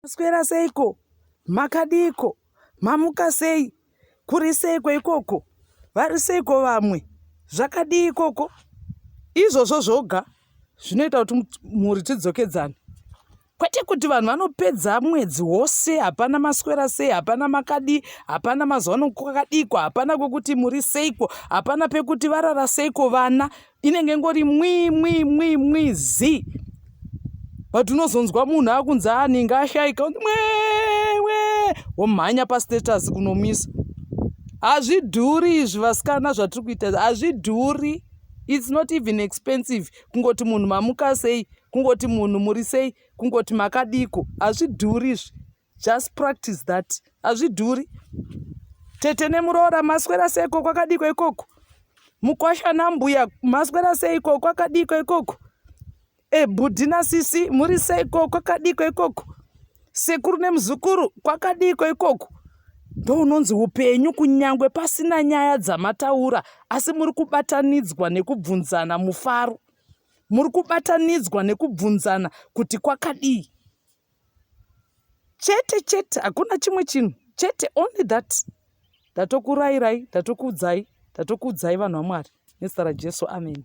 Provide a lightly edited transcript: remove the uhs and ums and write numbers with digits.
Maswera seiko? Makadiiko? Mamuka sei? Kuri seiko ikoko? Vari seiko vamwe? Zvakadii ikoko? Izvozvo zvoga zvinoita kuti mhuri tidzokedzane. Kwete kuti vanhu vanopedza mwedzi wose hapana maswera sei, hapana makadii, hapana mazuva ano kwakadikwa, hapana kwekuti muri seiko, hapana pekuti varara seiko vana. Inenge ingori mwii mwii mwii mwii zii. But unozonzwa munhu akunzi anenge ashaika mwewe womhanya pastatus kunomisa. Hazvidhuri izvi vasikana zvatiri kuita hazvidhuri. It's not even expensive kungoti munhu mamuka sei, kungoti munhu muri sei, kungoti makadiko. Hazvidhuri izvi. Just practice that. Hazvidhuri. Tete nemuroora maswera seiko kwakadiko ikoko? Mukwasha nambuya maswera seiko kwakadiko ikoko? E bhudhi nasisi muri seiko kwakadiko ikoko? Sekuru nemuzukuru kwakadiko ikoko? Ndounonzi upenyu kunyangwe pasina nyaya dzamataura asi muri kubatanidzwa nekubvunzana mufaro. Muri kubatanidzwa nekubvunzana kuti kwakadii. Chete chete hakuna chimwe chinhu chete only that. Ndatokurairai, ndatokuudzai, ndatokuudzai vanhu vaMwari nezita raJesu amen.